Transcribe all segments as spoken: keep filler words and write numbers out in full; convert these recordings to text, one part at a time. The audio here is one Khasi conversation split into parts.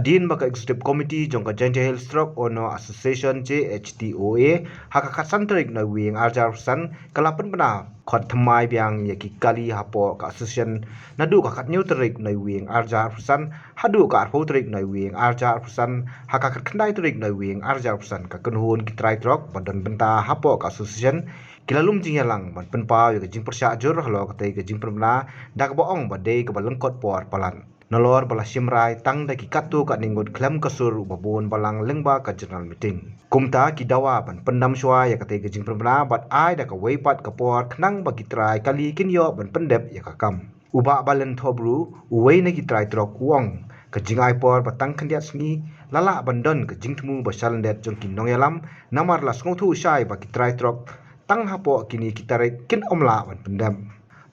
Hadien ba ka Executive Committee jong ka Jaintia Hills Truck Owner Association, J H T O A, ha ka khatsan tarik Naiwieng arhajar arphew san ka la pynbna khot thymmai biang ïa ki kali hapoh ka association naduh ka khathynñiew tarik Naiwieng arhajar arphew san haduh ka arphew tarik Naiwieng arhajar arphew san, ha ka khatkhyndai tarik Naiwieng arhajar arphew san ka kynhun ki trai trok ba don bynta hapoh ka association ki la lum jingïalang ban pynpaw ïa ka jingpyrshah jur halor katei ka jingpynbna da kaba ong ba dei kaba lyngkot por palat. Nalor ba la shim rai tang da ki katto katne ngut khlem ka sur uba bun balang lyngba ka general meeting. Kumta ki dawa ban pyndam shuwa ïa katei ka jingpynbna bad ai da kawei pat ka por khnang ba ki trai kali kin ïoh ban pyndep ïa ka kam. U Bah Balen Thobru, uwei na ki trai trok u ong, ka jingai por ba tang khyndiat sngi la lah ban don ka jingthmu ba shalyndet jong ki nongïalam, namar la sngewthuh shai ba ki trai trok tang hapoh kine ki tarik kin ym lah ban pyndep.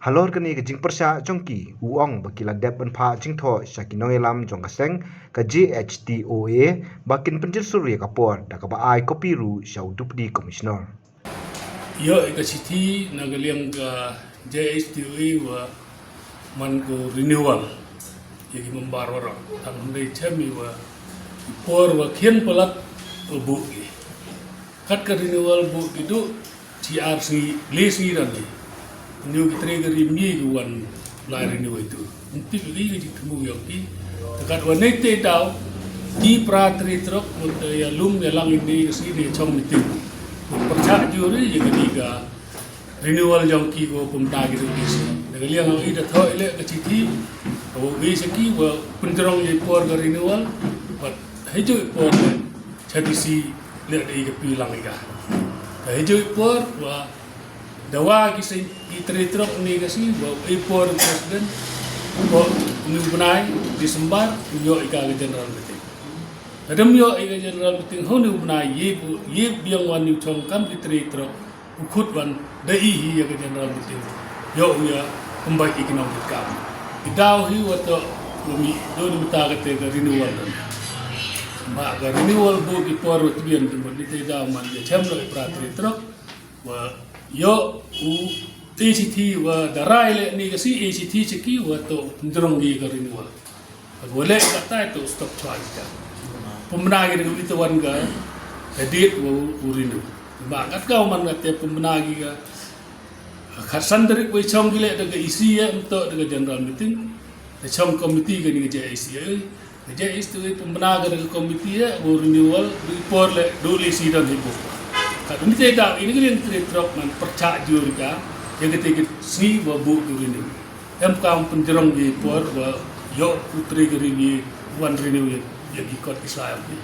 Halor kane ka jingpyrshah jong ki, u ong ba ki la dep ban phah jingthoh sha ki nongïalam jong ka seng ka J H T O A ba kin pynjynsur ïa ka por da kaba ai kopi ruh sha u Deputy Commissioner. Ïoh ïa ka shithi na ka liang ka J H T O A wa man ko renewal ïa ki member waroh. Tang hynrei chem ïa wa por wa khian palat wa buh ki. Kat ka renewal buh ki duh T R C, le sngi don hi. Renew ki tre ka ri mi ki wan lai renew itu. Nti ki ki ki thmu ïoh ki. Te kat wa nei te daw ki pra tre trok mut ïa lum ïa lang ini ka sngi de chong meeting. Mut pyrchah jur ïa ka ni ka renewal jong ki ko pynta ki duh ki sngi. Da ka liang ang i da thoh i le ka chithi. Ka wa wi sa ki wa pyntrong ïa por ka renewal. Wat hijau i por le. Cha D C le da i ka pi lang i ka. Ka hijau i por wa dawa ki seng ki tre trok ni ka sngi wa i por president ko ni u bnai December ïoh i ka ka general meeting. Kadam ïoh i ka general meeting ho ni u bnai ye bu ye biang wan ni u chong kam ki tre trok u khut wan da i hi ïa ka general meeting. Ïoh u ïa kumbai i ki nong ki kam. I daw hi wa to wa mi do ni mata ka te ka renewal. Ba ka renewal bu ki por wa tbian tu mut ni te daw man ïa chem lo i pra tre trok. Wa ïoh u A C T wa da rai le ni ka si A C T chiki wa to pynjrong gi ka renewal. Wa le ka tai to stop chwa ka. Pynbna gi da ka wi to wan ka ka date wa u renew. Ba kat ka man ka te pynbna gi ka khatsan tarik wa i chong gi le da ka E C ya to da ka general meeting. Da chong committee ka ni ka J I C ya. Ka J I C tu pynbna ka da ka committee ya wa u renewal du i por le du le si don hi bu. Ka du ni te da ini ka liang tre trok man pyrchah jur ka ya ka te ka sngi wa bu du renew. Em kam pynjrong gi por wa ïoh u tre ka ri wan renew ïa ïa ki kot ki sa ïa ki.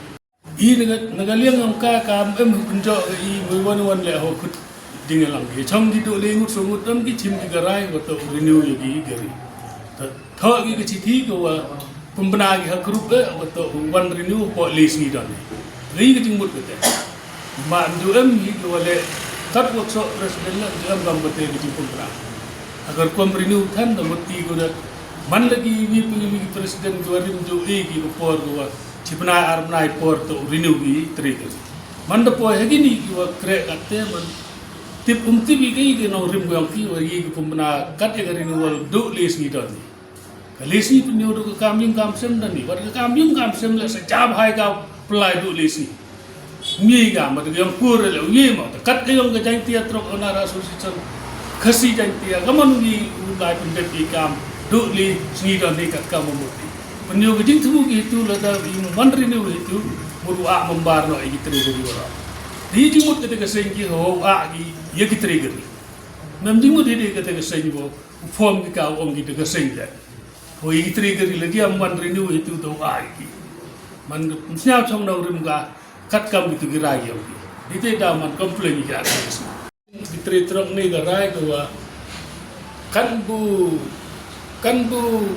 I na ka na ka liang ong ka kam em pynjok ka i mui wan wan le ho kut ding lang ki. Chong ki du le ngut so ngut em ki chim ki ka rai wa to renew ïa ki ka ri. Ta tho ki ka chithi ka wa pynbna ki ha group eh wa to wan renew po le sngi don. Ri ka jingmut ka te. Ma ndu em hi ka wa le kat wa so president la ndu em bang ba te ka jingpynbna. Agar kom renew than da mut ti ko da man lagi wi pyngi wi president ko rim jo e ki ko por ko wa chi bnai ar bnai por to renew ki trigger. Man da poi ha kini ki wa kreh kat te man tip um tip i ki ki nong rim ko yang ki wa yi ki pynbna kat ya ka renewal du le sngi don ni. Ka le sngi pynñiew du ka kam ïing kam sem don ni. Wat ka kam ïing kam sem le sa jab hai ka pynlai du le sngi. Ngi ga ma te yong kur le ngi ma te kat ka yong ka Jaintia Truck Owner Association Khasi Jaintia ka mon ngi u lai pyndep i kam du li sngi don ni kat ka ma mut. Pynñiew ka jingthmu ki tu la da i man renew hi tu mut wa member no i ki tre ka ri wa. Di jingmut ka te ka seng ki ho wa ki ya ki tre ka ri. Mem jingmut hi di ka te ka seng bo u form ki ka ong ki te ka seng le. Ho i ki tre ka ri la ki am man renew hi tu to wa ki. Man sñiaw chong na rim ka kat kam ki tu ki rai yong ki. Di te da man complain ki a ki. Ki tre trok ni ka rai ko wa kan bu kan bu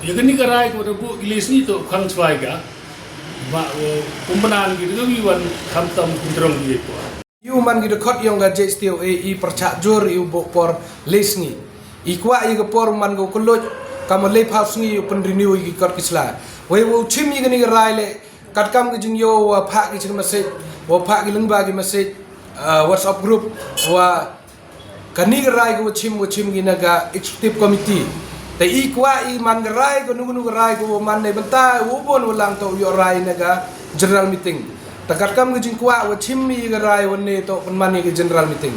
ya ka ni ka rai ko da bu ki le sngi to khang chwai ka. Ma wo pynbna ki da wi wan kham tam ki trong ki ko. Yu man ki da khot yong ka J S T O A i pyrchah jur i u bu por le sngi. I kwah i ka por man ka u kylluid ka ma le phaw sngi i u pyn renew i ki kot ki sla. Wei u chim i ka ni ka rai le Katkam ki jingïoh wa phah ki chicken message, wa phah ki lyngba ki message, ah, WhatsApp group, wa kani ka rai ka wa chim, wa chim ki na ka executive committee. I kwah i man ka rai kano kano ka rai kaba man ne bynta u bun u lang to u ïoh rai na ka general meeting. Te katkam ka jingkwah wat shim i ka rai wan ne to pynman i ka general meeting.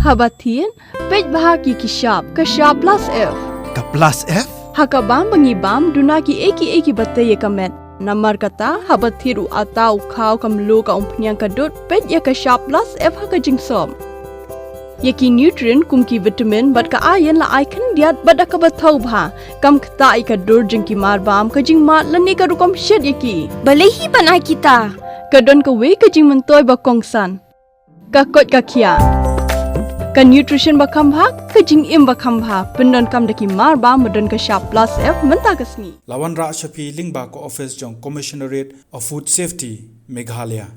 Haba thied, peit bha ki ki shap, ka shap plus F. Ka plus F? Ha ka bam ba ngi bam, duna ki ei ki ei ki ba tei ïa ka met. Namar kata, haba thied u ata u khaw ka mluh ka umphniang ka dud, peit ïa ka shap plus F ha ka jingsop. Ïa ki nutrient kum ki vitamin bad ka iron la ai khyndiat bad da kaba thaw bha. Kam ktah ïa ka dur jong ki mar bam, ka jingmad lane ka rukom shet ïa ki. Balei hi ban ai kita? Ka don kawei ka jingmyntoi ba kongsan. Ka koit ka khiah. Ka nutrition ba kham bha, ka jingim ba kham bha. Pyndonkam da ki mar bam ba don ka shap plus F mynta ka sngi. La wanrah sha phi lyngba ka office jong Commissionerate of Food Safety, Meghalaya.